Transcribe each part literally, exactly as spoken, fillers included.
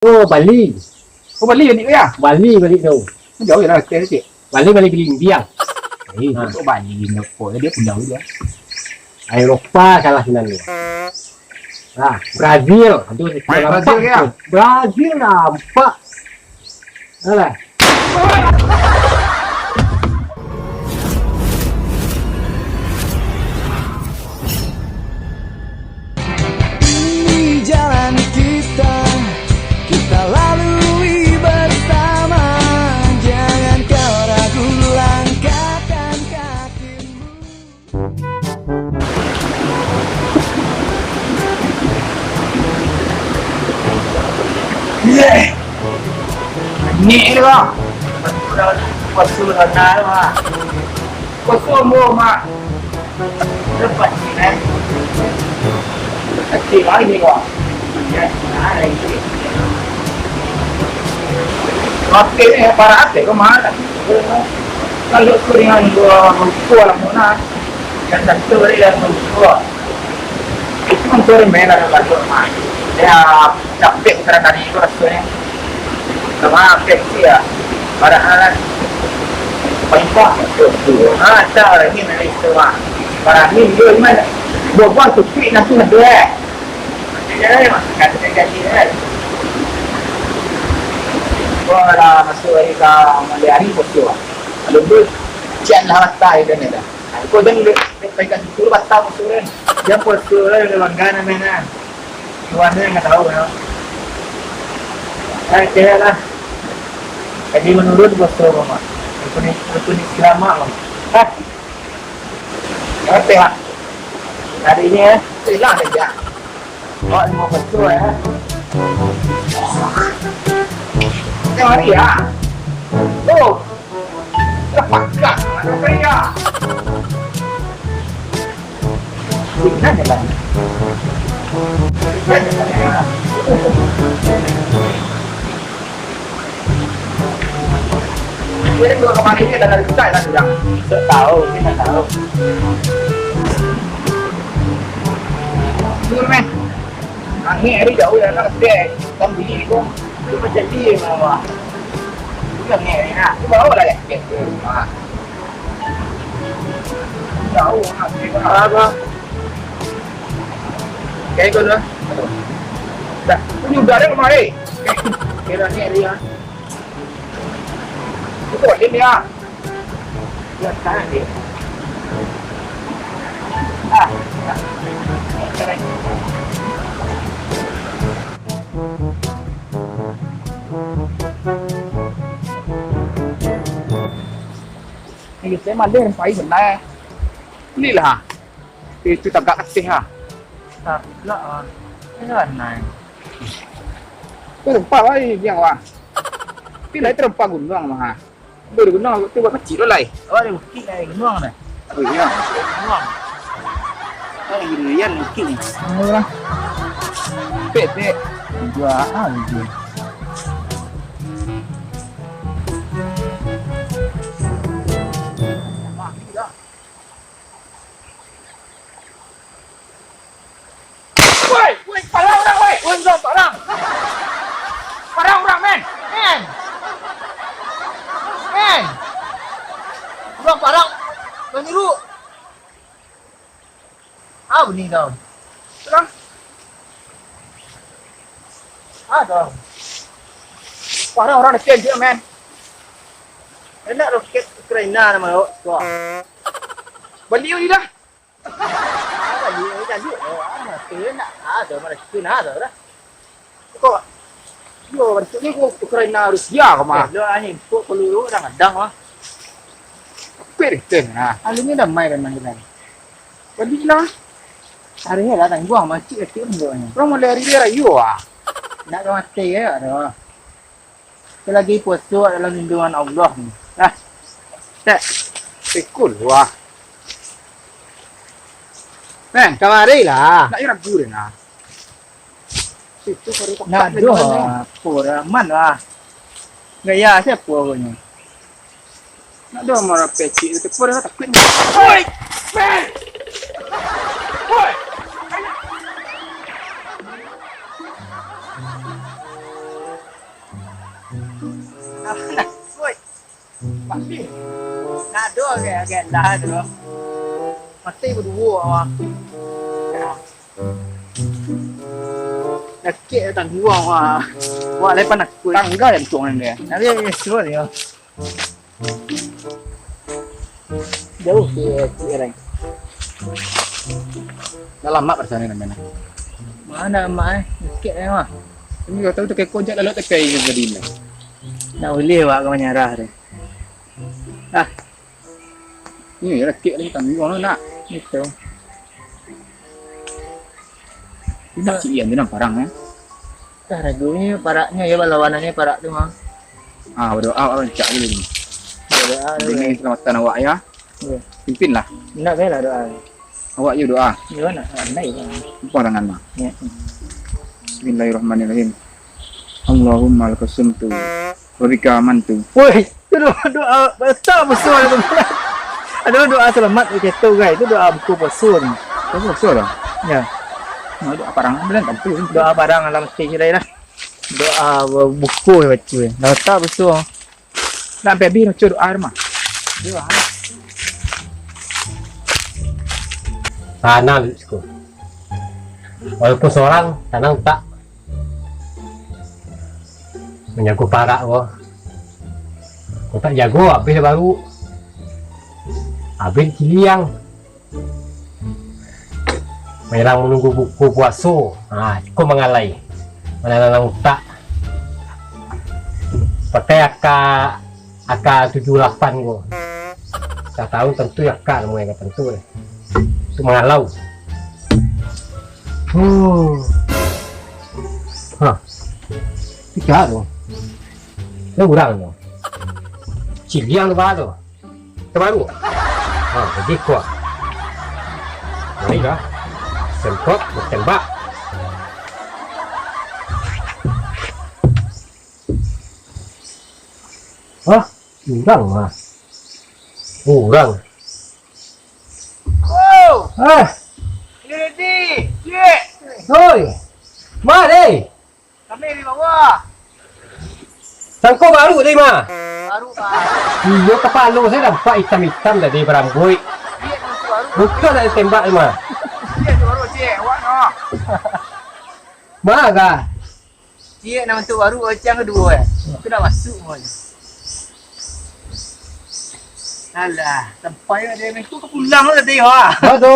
Oh, Bali. Oh, Bali balik ko yo? Bali balik tu. Jauah lah, kecil-kecil. Bali, Bali Belimbing. Eh, ha. Kok Bali, Singapura, dia punya juga. Eropa salah sinan tu. Nah, Brazil. Aduh, Brazil nampak yo? Brazil nampak. Alah. Ini jalan kita, kita lalui bersama. Jangan kau ragu langkahkan kakimu. Ni lah. Puasa sana lah. Puasa mo, Mak. Lepas ni, eh. Kecil lagi ni, Mak. Ya, nah, lagi. Makin, eh, parah hati kau, Mak. Kalau kau dengan gua, gua lah, Mak. Yang satu dia yang gua. Itu kan sore main ada lagu, Mak. Ya, capek putaran tadi itu rasanya. Sama capek sih ya. Padahal kan paling kuat. Ah, cara ini main itu, Mak. Para ni dia mana? Buat-buat tu, nanti ada, eh. Nanti ada, eh, Mak. Nanti ada, eh. Wah, dah masuk hari ke malam hari, bos tu, Mak. Kalau tu, cian lah mata itu ni dah. Kau jangan dek, dek pegang situ, lu batang musuh kan. Jangan puasa lah, udah langganan main kan. Luarnya nggak tahu ya. Eh, cewek lah. Jadi menurun puasa kau, Mak. Rukun, rukun Islam, Mak, Mak. Hah? Ngerti, Mak? Hari ini ya, hilang saja. Oh, lima belas ya. Yang hari ya. Tuh. Terpaksa nak kerja. Sini aja lah. Sini aja lah. Jadi dua kemarin ini dah dari besar lah, Jang. Tak tahu, saya tak tahu. Betul, meh. Angin hari jauh ya, nak sedek. Kan bunyi tu. Itu macam dia, mah. Bukan ni, ni nak. Tu bawa lah, ya. Ha. Jauh, nak sedek. Apa? Kayak itu, dah. Dah. Ini udah ada kemarin. Kira ni hari, ya. Betul, ini, ya. Iyo, saya maleh pai bana. Balilah. Itu tagak kateh ha. Tak, lah, ah. Jangan naik. Terempa lai, yang wah. Tapi lai terempa gunuang mah. Baru gunuang tu buat kecil tu lai. Oh, ada bukit lai gunuang dah. Oh, iya. Gunuang. Oh, yang durian bukit ni. Ayolah. Pek, pek. Dua, ah, dua. Woi, woi, parang urang, woi. Woi, urang parang. Parang urang, men. Men. Men. Urang parang. Urang nyiru. Ah, bunyi tau. Urang. Ah, tau. Parang urang dekat je, men. Enak roket Ukraina nama awak tu. Bali dah. Jadi, jadi, oh, ah, tu nak, ah, tu mana situ nak tu dah. Kok, yo, bantuak ni kok Ukraina Rusia kau mah. Eh, lo ani, kok peluru kadang-kadang mah. Apa dia tu nah? Alun ni damai kan nang kenal. Balilah. Hari ni lah tangguang, macik kecil pun buatnya. Orang mulai hari dia rayu ah. Nak kau mati ya, aduh. Selagi puasa dalam lindungan Allah ni. Nah. Tak. Pikul wah. Nah, kamari lah. Nak ragu dia nah. Situ baru tak nak doh. Apa raman lah. Gaya siapa punya? Nak doh marah pecik tu pun dah takut. Woi! Woi! Woi. Nak ado agak-agak lah tu. Mati baduo awak. Sakik tangguang awak. Awak lai panakut. Tangga yang tuang dia. Nanti suruh dia. Jauh si Cik Rai. Dah lama kat sana namanya. Mana mak eh? Sakik eh mah. Ini kau tahu tu kekojak lalu tekai yang tadi ni. Nak ulih awak ka manyarah tu. Ah. Ni rakik lagi tangguang tu nak. Itu. Ini tak cik Ian tu nampak parang eh. Tah ragunyo paraknyo ya, lawanannyo parak tu mah. Ah, berdoa awak rancak dulu ni. Berdoa dulu. Demi keselamatan awak ya. Ya. Pimpinlah. Nak bae lah doa. Awak je doa. Yo nak, andai lah. Apa tangan mah? Ya. Bismillahirrahmanirrahim. Allahumma lakasumtu. Wa bika amantu. Woi, tu doa, doa batal musuh tu. Ada doa selamat macam tu, guys. Itu doa buku puasa ni. Apa puasa lah? Ya. Nah, doa parang bilang tentu. Doa parang alam mesti je lah. Doa buku baca. Dah batal musuh. Dah sampai habis baca doa rumah. Doa. Tanang siko. Walaupun sorang, tanang tak. Manjago parak ko. Ko tak jago, abih lah baru. Abih kiliang. Merang manunggu buko puaso. Ha, iko mangalai. Mananang utak. Pakai aka, aka tujuh lapan ko. Satahun tantu aka namonyo aka tantu. Untuk mangalau. Huh. Ha. Tiga tu. Ada urang tu. Ciliang tu baa tu. Terbaru. Ha, jadi kuat. Marilah. Semprot, bertembak. Hah? Urang lah. Urang. Oh! Ah! Ini Redi, cik! Oi! Ma, deh! Kami di bawah. Sangko baru tadi, Ma. Baru, Pak. Iyo, kapalo sajo nampak itam-itam tadi, barambuik. Iya, itu baru. Bukan nak ditembak, Ma. Iya, itu baru, cik. Awak no. Ma, kah? Cik, nak bantu baru, awak cang kedua, eh. Aku nak masuk, mon. Alah, sampai ada yang ikut ke pulang tadi, ha. Apa tu?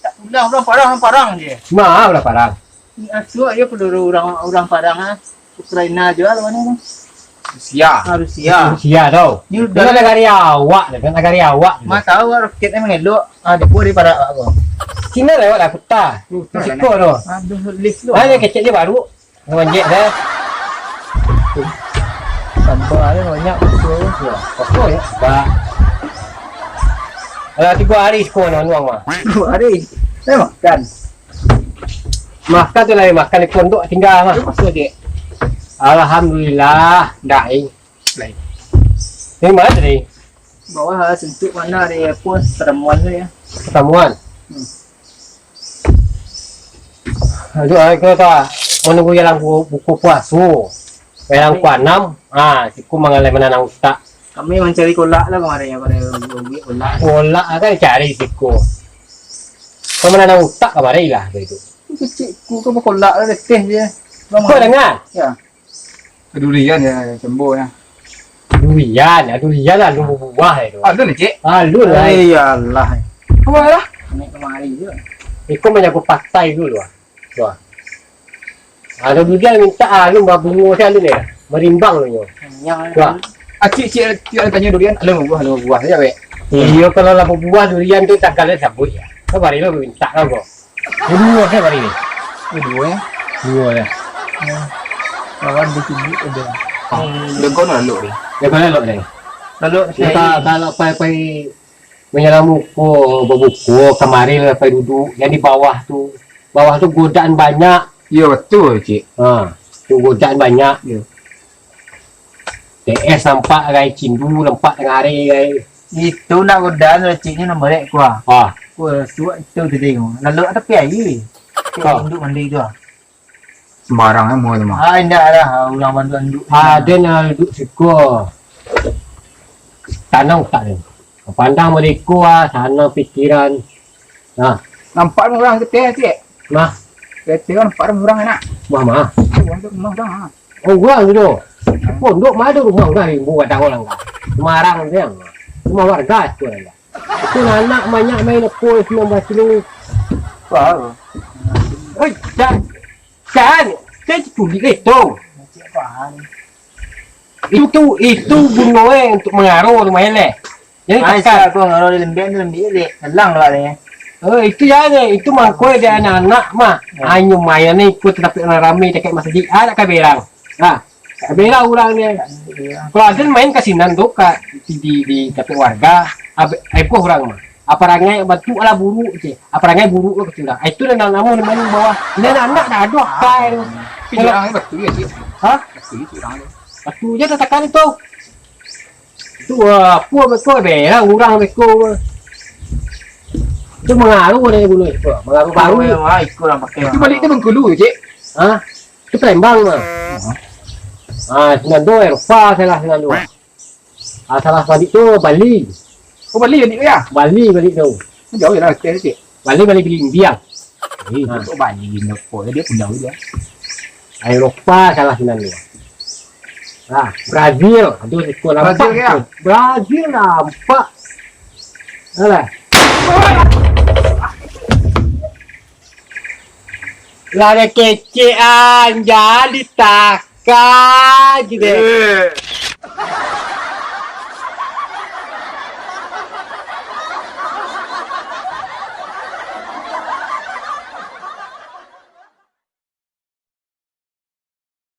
Tak pulang, urang parang, urang parang je. Ma, urang parang. Ni asuak je peluru urang, urang parang ah. Ukraina je lah mana tu. Rusia. Ah, Rusia. Rusia tau. Ni udah negara awak lah, negara awak. Ma tahu roket ni mengelok. Ah, dia pun di parak awak tu. Cina lewat lah kota. Siko tu. Aduh, lift tu. Ah, dia kecek je baru. Ngojek dah. Tambah ada banyak betul. Ya, apa ya? Ba. Alah, tiga hari siko nuang mah. Tiga hari. Saya makan. Makan tu lah, makan di pondok tinggal mah. Masuk je. Alhamdulillah, dah. Lain. Ini mana tadi? Bawah lah, sentuk mana ada apa, pertemuan tu ya. Pertemuan? Hmm. Aduh, aku tak menunggu jalan bu-, buku puaso. Jalan ku anam, ah, siku mangalai mananang utak. Kami mancari kolak lah kemarin ya, pada buat kolak. Kolak kan cari siku. Kau mananang utak kemarin lah, apa itu? Kecik ku, kau berkolak lah, letih je. Kau dengar? Ya. Durian ya, cembo ya. Durian, ya, durian lah, alun buah itu. Alun, Cik? Alun lah. Eh, ya Allah. Apa lah? Naik kemari je. Iko menjago patai dulu lah. Wah. Ada durian minta alun babungo sajo alun ya. Merimbang lu nyo. Yang Wah. Ah, Cik, Cik, Cik, tanya durian, alun buah, alun buah sajo, wek. Iyo, kalau lah buah durian tu tak kalian sabut ya. Kau bari lu minta kau. Duo kan hari ni? Oh, duo ya? Duo ya. Ya. Lawan di sini ada. Hmm. Dia kau nak lok ni? Dia kau nak lok ni? Lalu Kita saya kalau pai-pai menyerang muko, berbuko, kemarin lah pai duduk. Yang di bawah tu, bawah tu godaan banyak. Ya, betul, Cik. Ha, tu godaan banyak. Ya. T S nampak gai, cindu nampak tengah hari gai. Itu nak godaan cik ni nak merek kuah. Ah. Kuah suak itu tadi. Lalu tapi air. Ha. Induk mandi tu ah. Sembarang aja mau tu mah. Ah, indak lah, urang bantu anduk. Aden lah duduk siko. Tanang tak ni. Pandang mereka ah, sana pikiran. Nah. Nampak urang kete, Cik. Nah. Kete kan nampak urang enak. Mah, mah. Urang tu rumah urang, ah. Oh, urang tu. Pondok mah ado rumah urang, rimbo gadang urang kan. Rumah urang tu yang. Rumah warga tu urang kan. Itu anak banyak main apa sembilan belas kilo. Wah. Oi, Chan. Chan, Chan culik deh tu. Itu, itu gunonyo untuk mangaro rumah eleh. Jadi Ai, takkan. Sia tu ngaro di lembek ni, lembek elek. Dalang lah ni. Oh, itu ya ni. Itu mangko dia anak-anak mah. Ya. Hanyo main ni ikut tapi urang rami dekat masjid. Ah, tak kaberang. Ha. Kaberang urang ni. Iya. Kalau ada main ka sinan tu, ka di, di, di tapi warga, abe-, aibah urang mah. Apa rangai bantu alah buruk je. Apa rangai buruk lo kecil dah. Itu dah namo ni main bawah. Ni anak dah ado akai tu. Tapi kalau urang ni batu ya, Cik. Ha? Batu je urang tu. Batu je dah takkan tu. Tu, ah, apa beko berang urang beko. Tu mangaruh dari bunuh itu. Mangaruh baru. Oh, ya, wah, ikut lah pakai. Itu balik tu Bengkulu, Cik. Ha? Itu Palembang mah. Ah, sinan tu Eropa salah sinan tu. Ah, salah balik tu Bali. Oh, Bali balik tu ya? Bali balik tu. Jauh lah, Cik. Bali, Bali Belimbing. Eh, ha. Kok Bali ni kok dia pulau dia. Eropa salah sinan tu. Ah, Brazil. Aduh, siko nampak. Brazil, ya? Brazil nampak. Alah. Lah ada kecek anjali takan gitu. Eh.